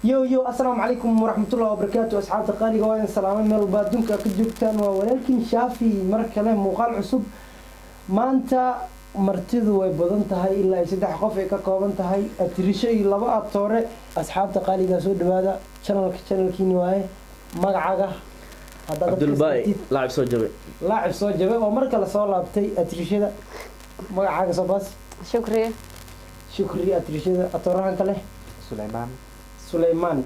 Yo yo, assalaamu calaykum waraxmatullahi wabarakaatu. Asxaabta qaaliga, waa in salaamay meel walba adduunka ka joogtaan. Waa walaalkiin Shaafi, mar kale muuqaal cusub. Maanta martidu way badan tahay, ilaa ay saddex qof ay ka kooban tahay, atirisho iyo laba atoore. Asxaabta qaaliga, soo dhawaada channelka, channelkiini waaye. Magacaaga haddaad dadka Cabdulbaay. isbartid. Laacib soo jabay. Laacib soo jabay oo mar kale soo laabtay. Atirishada, magacaaga soo baas. Shukriya. Shukri, atirishada. Atoorahan kale? Sulaymaan. Sulaymaan.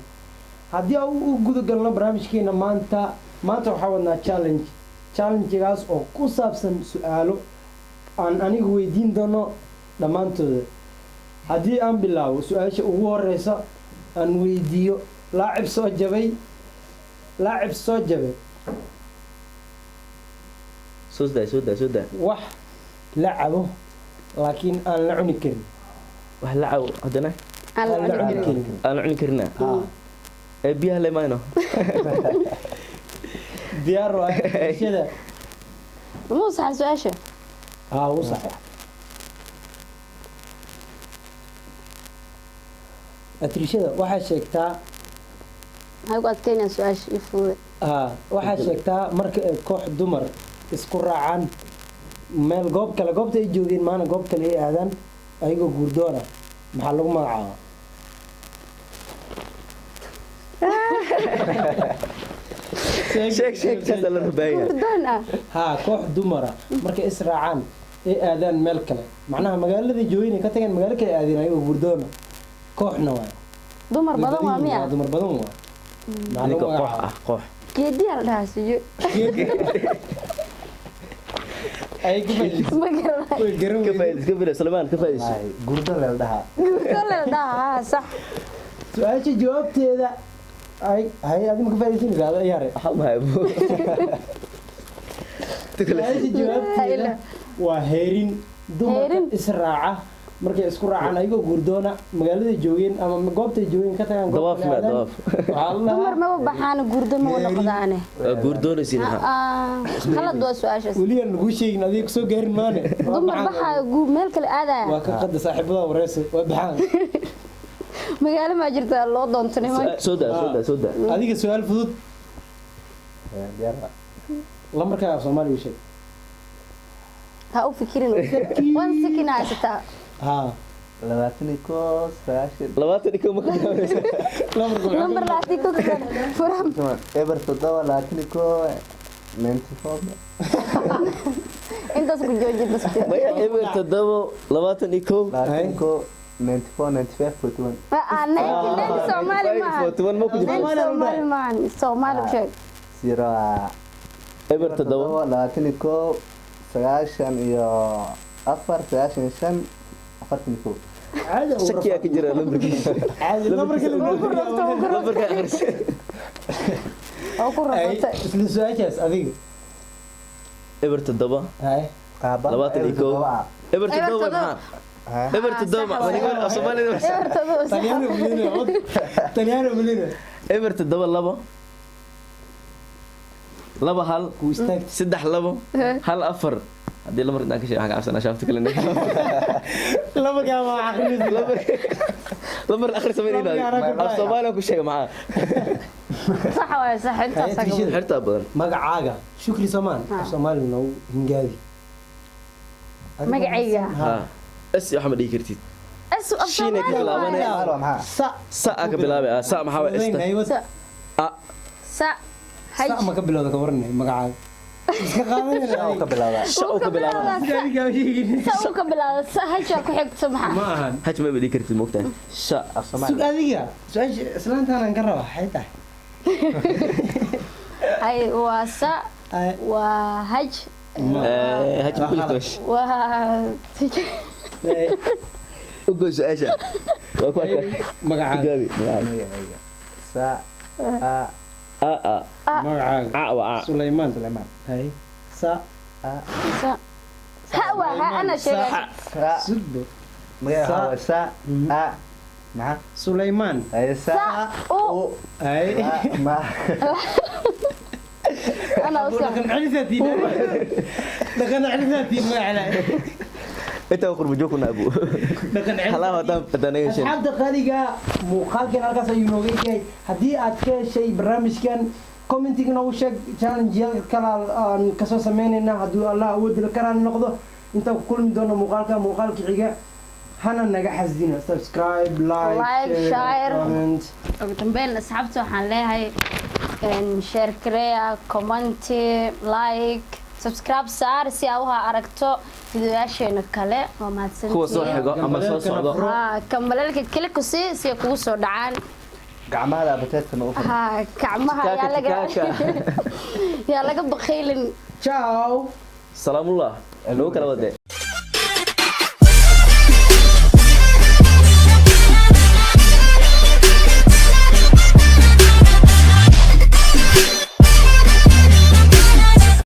Haddii aan u guda galno barnaamijkeena maanta, maanta waxaa wadnaa challenge, challengegaas oo ku saabsan su-aalo aan anigu weydiin doono dhammaantooda. Haddii aan bilaabo su-aasha ugu horeysa aan weydiiyo laacib soo jabay, laacib soo jabay. Soo daa, soo daa, soo daa. Wax la cabo laakiin aan la cuni karin. Wax la cabo haddana aan la aan la cuni cuni karin. Karin. Aan la cuni karina ee biyaha le mayno. Diyaar waa shada. Ma saxa su-aasha? Haa, wuu sax. Atrishada, waxaa sheegtaa Maxay ku adkeynayaan su-aasha ii fudude? Haa, waxaa sheegtaa marka ay koox dumar isku raacaan meel goob kale, goobta ay joogeen maana goob kale ay aadaan ayagoo guurdoona, maxaa lagu magacaabaa? Sheeg, sheeg, saasa la rabaaya. Gurdoon ah? Haa, koox dumara markay is raacaan ay aadaan meel kale, macnaha magaalada joogeen ay ka tageen, magaalo kale aadeen ayagoo guurdoona, kooxna waay. Dumar badan waa miya? Dumar badan waa. Maxaa lagu Ninka koox magacaabaa? Ah, koox. Geediyaa la dhahaa siyo. Ay ka faa'iidayso. Ma garanayo. Way garan Ka weyday. faa'iidayso, ka faa'iidayso Sulaymaan, ka faa'iidayso. Gurdo la dhahaa. Gurdoon la dhahaa, haa, sax. Su-aasha jawaabteeda ay hay, adi ma ka faa'iidaysanaysaa ada yaare? Waxaa mahay. Su-aasha jawaabteeda waa heerin. Dumarka Heerin? israaca markay isku raacaan ayagoo guurdoona, magaalada joogeen ama goobtay joogeen ka tagaan, goob Dawaaf kale ma aadaan. Dawaaf. Waxaa la Dumar dhahaa maba baxaana, gurdo ma noqdaane. Waa guurdoonaysiin maxaa? Khalad waa su-aashaas. Weli aan laguu sheegin, adiga kusoo gaarin maane. Waa Dumar baxaan. baxaayo meel kale aadaya. Waa ka qada saaxiibada wareyso, waa baxaan. Magaalo maa jirta loo doonto nimanka. Soo daa, soo daa, soo daa. Adiga su-aal fudud. Diyaar. Lambarkaaga Soomaaliga sheeg. Ha u fikirin, one second haysataa. Haa. 21, 9. 21 ma ka bilaabaysa? Lambarka maxaa Lambar 21 ka furan. 0 7 21 94. Intaas ku jooji bas. Maya, 0 7 21. 21 94 95 41. Ah, 99 Soomaali maaha. 41 ma ku jirto. 90 Soomaali maahan, Soomaali u sheeg. Zero. 0 7. 21 94 95 41. Caadi ugu Shakiyaa ka jira lambarkiisa. Caadi lambarka la Ku rafto, ku rafto. Lambarka akhris. Oo ku Ay, rafatay. Isla su-aashaas adiga. 0 7. Hay. 21. Eber Eber 7. 7. Maxaa 0 7? Sax waaye. Af Soomaaliga. 0 7 sax. Talyaani umaleynaya, Talyaani umaleynaya. 0 7 2 2 1 Ku istaag. 3 2 1 4. Haddii lambar intaan ka sheeg, waxaan ka cabsanaa shaafta kale. Lambarkaa waa aqrinaysa. Lambar akhri samaynayna. Af Soomaaliga ku sheega maxaa? Sax waaye, sax intaas. Hay, Trishada. Xirtaa badan. Magacaaga Shukri Soomaan. Ha. Af Soomaali noogu hingaadi. Magacayga? Ha. Ha, s waxa ma dhihi kartid. As af Shiinay ka Soomaali bilaabanaya. waaye. Maxaa? Sa. Sa aa ka bilaabay. Ah, sa maxaa waay esta? Fududayn, Sa. A. Sa haj. Sa ma ka bilowda, ka waranay magacaaga iska qaadanayna. Ka bilaabaa. Sha uu ka bilaabana. Adiga sheegin. Sa uu ka bilaabaa, sa hajaa ku xigto maxaa? Ma ahan. Haj ma dhihi kartid, moogtahay sha. Af Sug. Soomaali. Adiga su-aasha islaantaan ka raba waxay tahay. Hay, waa sa. Ay. Waa haj. Eh, haj ma ku jirto meesha. Waa Ay, U goy su-aasha, waa ku arkaa. Magacaaga. Gaabi magacaaga. Magacayga sa a. A a. Magacaaga. A waa a. Sulaymaan. Sulaymaan. Hay, sa. A. Sa ha waa ha ana sheegay. Sa. Sugbo. Magaca Sa. waa sa a maxaa? Sulaymaan. Ay, sa. Sa u. Ay. A ma. Ana u dhaqan celisaatiin, dhaqan celisaatiin magacala. Intaa qurbo joogna abu. Dhaqan celis. Halaa haddaan naga heshin. Asxaabta qaaliga, muuqaalkan halkaas ayuu nooga yahay. Haddii aad ka heshay barnaamijkan, commentiga noogu sheeg. Challenge kale aan kasoo sameynayna hadduu Allah awood la karaan noqdo. Intaan ku kulmi doono muuqaalka muuqaalka xiga, hana naga xasdina subscribe, like, Like, share. comment. Ugu dambeyn, asxaabta waxaan leeyahay share gareeya, comment, like, subscribe saar si aa uha aragto fiidiyoyaasheena kale. Waa mahadsantihiin. Kuwa soo xigo ama soo socdo. Haa, gambaleelka kale ku sii si ay kugu soo dhacaan. Gacmaha abateedkana u fur. Haa, gacmaha yaa laga Tikaaka. yaa laga bakhaylin. Ciao. Salaamullah. Nagu kala wade.